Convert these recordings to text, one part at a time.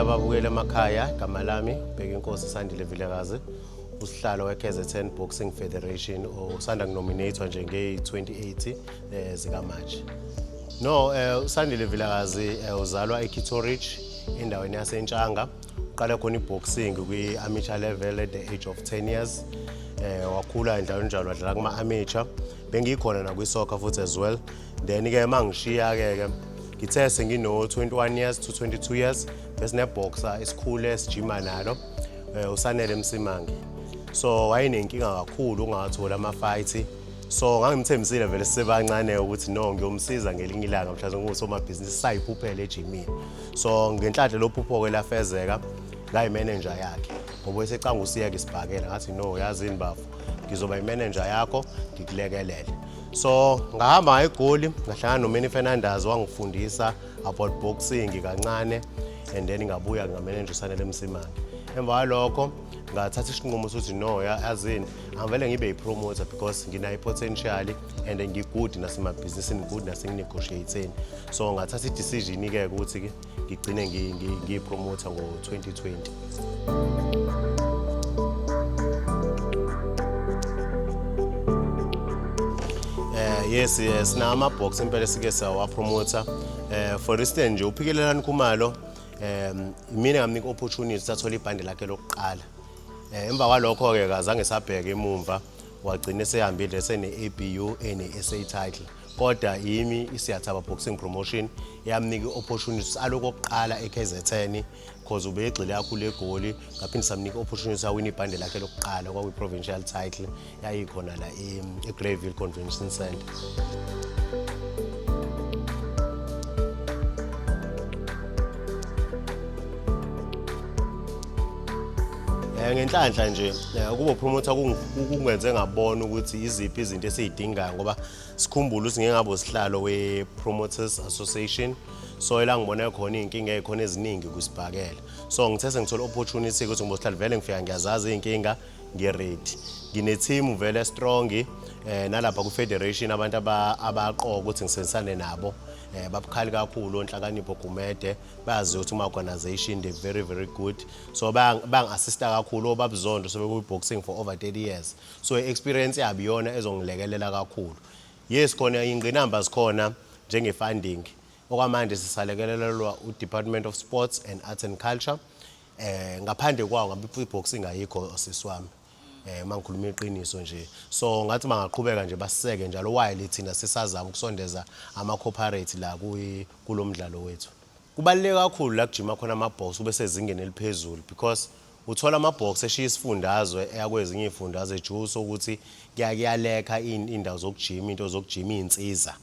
Ababukeli emakhaya, igama lami Bhekinkosi Sandile Vilakazi, usihlalo we-KZN Boxing Federation osanda kunominatwa nje ngeyi-28 zikaMarch. No, uSandile Vilakazi uzalwa eKitto Ridge endaweni yaseNtshanga. Uqale khona iboxing kwi-amateur level at the age of 10 years. Wakhula njalo njalo wadlala kuma-amateur. Bengikhona nakwi-soccer futhi as well. Then ke mangishiya ke ke ngithe sengino 21 years to 22 years besineboxer esikhule esijima nalo uSanele Msimangi. So wayenenkinga kakhulu ungawatholi ama-fight. So ngangimthembisile vele sisebancane ukuthi no, ngiyomsiza ngelinye ilanga mhlawumbe ngusomabhizinisi sayiphuphele ejimini. So ngenhlanhla lo phupho-ke lafezeka, ngayimenenja yakhe ngoba esecanga usiyeka isibhakela. Ngathi no, yazini bafo, ngizoba imenenja yakho ngikulekelele. So ngahamba ngaye eGoli, ngahlangana noManny Fernandez, wangifundisa about boxing kancane, and then ngabuya ngamenenja uSanele Msimangi. Emva kwalokho ngathatha isinqumo sokuthi no, yazini, angivele ngibe yi-promoter because nginayo i-potential and ngi-good nasemabhizinisini, good nasenginegotiateni. So ngathatha i-decision-ke ukuthi-ke ngigcine ngiyi-promoter ngo-2020. Yes, sinama box impela sike sawapromota. For instance nje uPhikelelani Khumalo, mina ngamnika opportunity athola ibhande lakhe lokuqala. Emva kwalokho ke kazange sabheka emumva, wagcina esehambile sene ABU ene SA title. Kodwa yimi iSiyathaba Boxing Promotion yamnika i-opportunity alokokuqala eKZN because ubegxile kakhulu eGoli. Ngaphinde samnika i-opportunity awina ibhande lakhe lokuqala, kwakuyi-provincial title yayikhona la eGreyville Convention Center. Ngenhlanhla nje ukuba promoter kungenze ngabona ukuthi iziphi izinto esizidingayo, ngoba sikhumbule ukuthi ngeke ngabe usihlalo we-Promoters Association, so ela ngibone khona iy'nkinga ey'khona eziningi kwisibhakela. So ngithe sengithola opportunity ukuthi ngibe usihlalo, vele ngifika ngiyazazi iy'nkinga, ngi-ready, ngine-team vele strong nalapha ku-federation abantu abaqoka ukuthi ngisebenzisane nabo babukhali kakhulu, oNhlakanipho Gumede, bayazi ukuthi uma-organization they very very good, so bangi-assista kakhulu. Obabuzondo sebekwi-boxing for over 30 years, so i-experience yabo iyona ezongilekelela kakhulu. Yes, khona iy'ngqinamba zikhona njenge-funding. Okwamanje sisalekelelwa u-Department of Sports and Arts and Culture. Ngaphandle kwawo ngabe i-boxing ayikho, sisi wami, mangikhuluma iqiniso nje. So ngathi bangaqhubeka nje basiseke njalo while thina sisazama ukusondeza ama-corporate la kulo mdlalo wethu. Kubaluleke kakhulu la kujima khona ama-box kube sezingeni eliphezulu, because uthola ama-box eshiya isifundazwe eya kwezinye iy'fundazwe juice ukuthi kuyalekha iy'ndawo zokujima, into zokujima, iy'nsiza.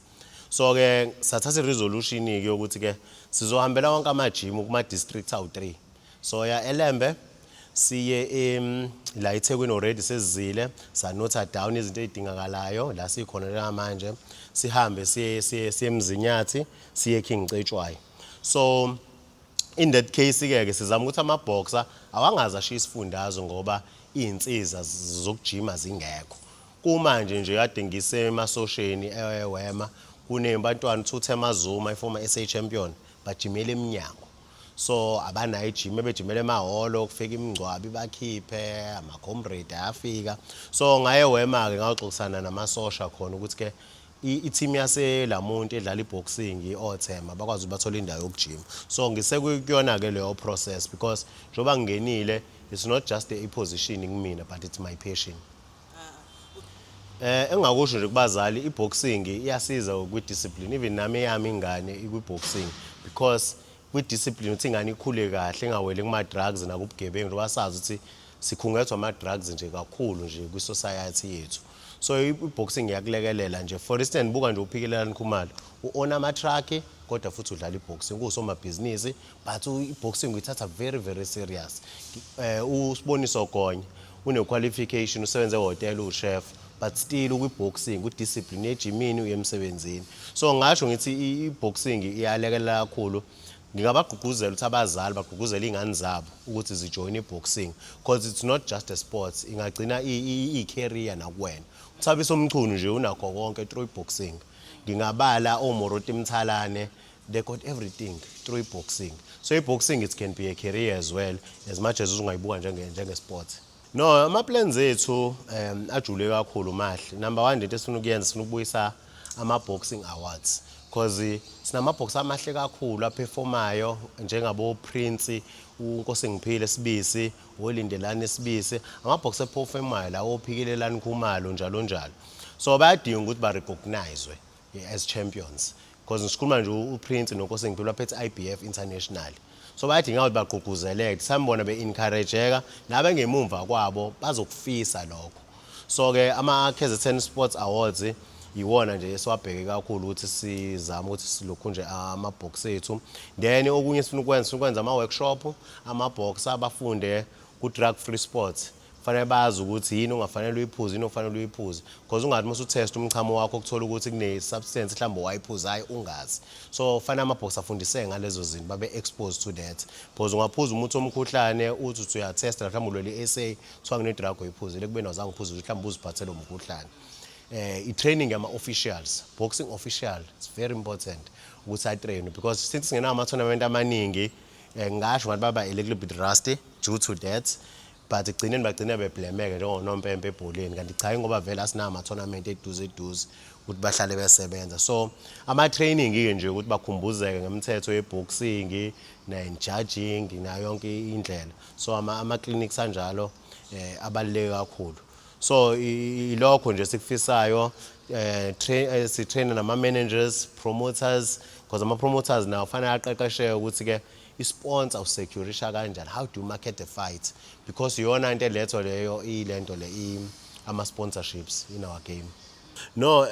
So-ke sathatha i-resolution-ke yokuthi-ke sizohambela wonke amajimu kuma-district awu-3. So ya eLembe, siye la eThekwini, already sesizile sanotha down izinto ey'dingakalayo la sikhona njengamanje. Sihambe siye eMzinyathi, siye King Cetshwayo. So in that case ke sizama ukuthi ama-boxer awangaze ashiye isifundazwe ngoba iy'nsiza zokujima zingekho. Kumanje nje kade ngisemasosheni eWema, kunebantwana uThuthema Zuma, i-former SA champion, bajimela eminyango, so abanayo ijim, ebejimela emahholo, kufika imingcwabo ibakhiphe, ama-comrade ayafika. So ngaye wema-ke ngaxoxisana namasosha khona ukuthi-ke i-team yaseLamonti edlala i-boxing, i-Othema, bakwazi ukuthi bathole indawo yokujima. So ngisekuyona-ke leyo process because njengoba ngingenile, it's not just i-position kumina but it's my passion. Engingakusho nje kubazali, i-boxing iyasiza kwi-discipline. Even nami eyami ingane ikwi-boxing because kwi-discipline, ukuthi ingane ikhule kahle, ingaweli kuma-drugs nakubugebengu, njengoba sazi ukuthi sikhungethwa ama-drugs nje kakhulu nje kwi-society yethu. So i-boxing iyakulekelela nje. For instance, buka nje uPhikelelani Khumalo, u-own ama-truck kodwa futhi udlala i-boxing, kuwusomabhizinisi, but i-boxing uyithatha very very serious. USiboniso Gonya une-qualification, usebenze ehhotela, uwuchef, but still ukwi-boxing, udiscipline ejimini, uye emsebenzini. So ngasho ngithi i-boxing iyalekelela kakhulu. Ngingabagqugquzela ukuthi abazali bagqugquzele iy'ngane zabo ukuthi zijoyine i-boxing because it's not just a sport, ingagcina iyi-career nakuwena. UThabiso Mchunu nje unakho konke through i-boxing. Ngingabala oMoroti Mthalane. They got everything through boxing. So i-boxing, it can be a career as well, as much as ungayibuka njenge-sport. No, ama-plans ethu ajule kakhulu, mahle. Number one, into esifuna ukuyenza, sifuna ukubuyisa ama-boxing awards, because sinama-box amahle kakhulu aperformayo, njengabo Prince uNkosingiphile Sibisi, oLindelani Sibisi, ama-box eperformayo lawo, oPhikelelani Khumalo, njalo njalo. So bayadinga ukuthi ba-recognizwe as champions, because sikhuluma nje, uPrince noNkosingiphile baphethe IBF International, so bayadinga ukuthi bagqugquzeleke, sambona be-encourageka, nabengemumva kwabo bazokufisa lokho. So-ke ama-KZN Sports Awards iwona nje esiwabheke kakhulu ukuthi sizame ukuthi silokhu nje ama-box ethu. Then okunye sifuna ukwenza, sifuna ukwenza ama-workshop, ama-box abafunde ku-drug free sports. Kufanele bazi ukuthi yini ongafanele uyiphuze, yini ofanele uyiphuze, because ungathi uma utest umchamo wakho kuthola ukuthi kune-substance mhlawumbe owayiphuzayo ungazi. So fanele ama-box afundiseke ngalezo zinto, babe exposed to that, because ungaphuza umuthi womkhuhlane, uthi uthi uyatesta, mhlawumbe ulwele i-SA, kuthiwa kune-drug oyiphuzile, kube awuzange uphuze, mhlawumbe uziphathele umkhuhlane. I-training yama-officials, boxing official, it's very important ukuthi atrain, because since singenawo ama-tournament amaningi, ngingasho ngathi baba a little bit rusty due to that, but ekugcineni bagcine beblemeke njengonompempe ebholeni, kanti cha, ingoba vele asinawo ama-tournament eduze eduze ukuthi bahlale besebenza. So ama-training-ke nje ukuthi bakhumbuzeke ngemithetho ye-boxing ne-judging nayo yonke indlela. So ama-clinics anjalo abaluleke kakhulu. So ilokho nje sikufisayo. Si-train nama-managers, promoters, because ama-promoters nawo fanele aqeqesheke ukuthi ke i-sponsor usecurisha kanjani, how do you market the fight, because iyona into elethwa leyo, ilento le ama-sponsorships in our game. No,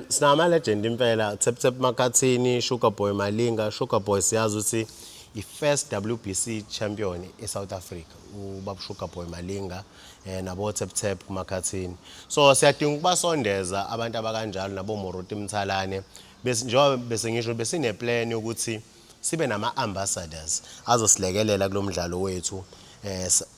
sinama legend impela, Tap Tap Makhathini, Sugar Boy Malinga. Sugar Boy siyazi ukuthi i-first WBC champion eSouth Africa, ubaba Sugar Boy Malinga, nabo Tap Tap Makhathini. So siyadinga ukubasondeza abantu abakanjalo, nabo Moruti Mthalane. Bese njengoba bese ngisho, besine plan yokuthi sibe nama ambassadors azosilekelela kulomdlalo wethu.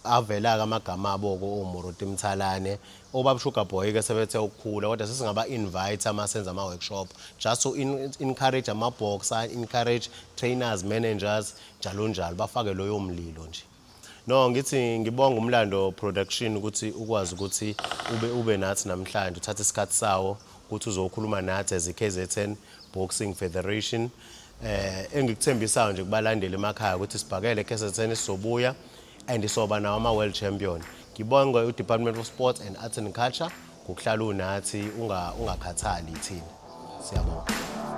Avela ke amagama abo ko oMoruti Mthalane, obaba Sugar Boy ke sebethe ukukhula, kodwa sesingaba invite ama senza ama workshop just to encourage ama boxer, encourage trainers, managers, njalo njalo, bafake loyo mlilo nje. No, ngithi ngibonga Umlando Production ukuthi ukwazi ukuthi ube nathi namhlanje, uthathe isikhathi sawo ukuthi uzokhuluma nathi as i-KZN Boxing Federation. Engikuthembisayo nje kubalandeli emakhaya ukuthi sibhakele KZN, sizobuya and soba nawo ama world champion. Ngibonge u-Department of Sports and Arts and Culture ngokuhlala unathi, ungakhathali thina. Siyabonga.